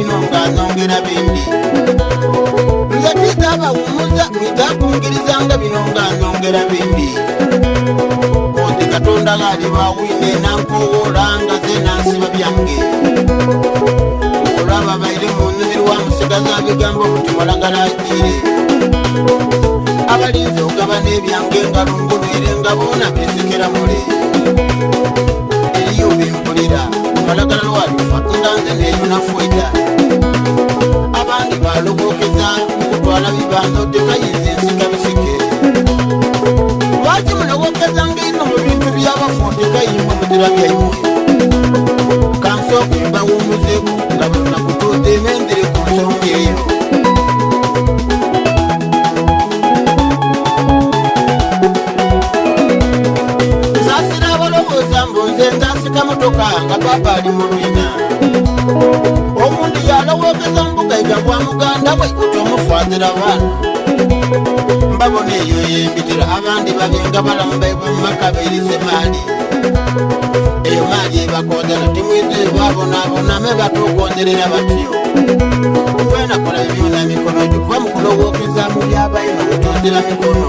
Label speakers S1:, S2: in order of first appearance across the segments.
S1: bino nga nongera bindi. Nze twidha abawumuza mwidha kungirizanga bino nga nongera bindi. Oti Katonda ghali bawine nankowoola nga zena nsiba byange. Olwaba baire munhumirwa musigaza bigambo buti mulagala ajiire. Abalinze ogabana ebyange nga lungulwire nga boona besekera mule. Eriyo bempulira malagala lwalifa nga nze neyo nafweda. Abandi balowookeza mukutwala bibanda otekayiza ensika bisike. Lwaki mulowokezanga inho mu bintu by'abafu otekayimba muzira byaimwe? Kansooke mbawumuzeeku nga bwenakutuuta emendere ku nsonga eyo. Nsaasira abalowooza mbu nze nzasika motoka nga papa ali mu lwina. Omuntu yalowookeza mubugaiga bwa muganda we otomufaadhira baana. Mbabona eyo yembitira abandi babye nga balamu baibwe mu maka beirize maali. Eyo maali ebakondera timwize babonaabona me batukonderera batyo. Wenakola byona mikono gyo kuba mukulowookeza mu byabaino otondera mikono.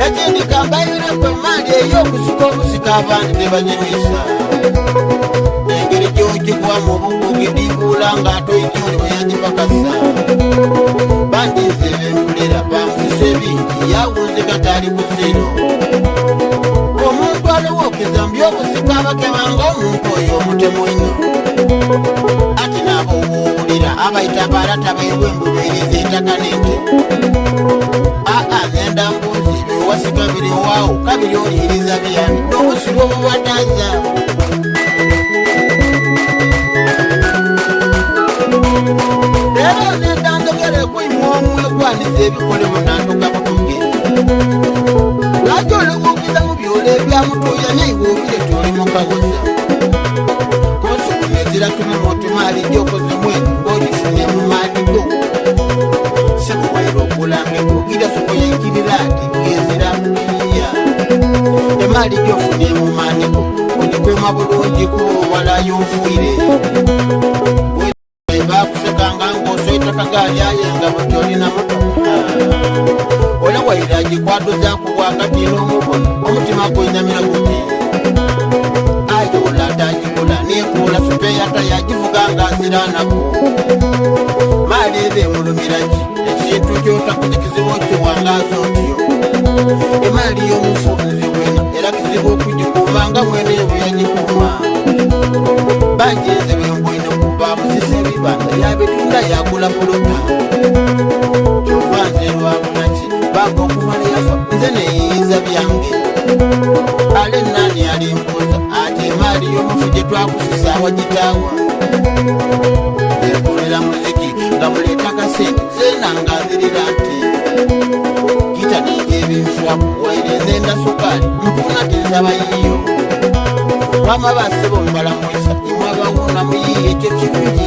S1: Ekindi kambayireku emaali ey'okusika obusika abandi tebagirwisa. Engeri gy'ogigwamu obukugu dibuula ng'atoityoli bwe yagipakasa. Bangi nze bempulira bamusisa ebingi yawunzika tali ku ziro. Omuntu alowookeza mu by'obusika abakebanga omuntu oyo omutemu einho. Ati n'abo b'owulira abaita balata baibwe mbu beeriza eitaka n'ente. Aa nenda mbuzi byewasika biri waawo kabiri oliyiriza byani n'obusiru obubadaaza. Leero nenda njogereku imwe omwegwaniza ebikolebwa nantuka butuge. Lwaki olowookiza mu byolo ebyamutuuya naiwe obire toli mukawoza? Kunsukumizira kimu muti maali gyokoze mwene ng'ogifunye mu maani go. Sebo waire okulangeko gira soko yaikirira ati ng'ezira kuyiya. Emaali gyofunye mu maani go ogikuuma bulungi kuba owalayo nfiire. Bakusekanga ng'osoita kagaali aye nga buti olina motoka. Ole waire agikwaduzaku bwakati n'omubona omutima gwenyamira guti. Aye ola atagigula nekuula supeyata yagivuga ng'aziraanaku. Maali eba emulumira ki ekintu ky'otakuzikizibu okiwangaaza otyo. Emaali y'omufu nzibu eno era kizibu okugikuuma nga mwene bwe yagikuuma. Bangi nze bwe mbwine kuba musisa ebibanda yabitunda yagula pulota. Kyova nze lwabunaki baba okumala yafa nze neeyiyiza byange. Ale nani alimbuuza ati emaali y'omufu gye twakusisa wagitaawa. Nekolera muziki nga muleeta kasente zeena nga nzirira nti gita ninja ebinfwaku waire nzenda sukaali mpuna tinsaba yiyo. Wama basebo mbalamwisa imwe abawuuna muyiiye ekyo kirungi.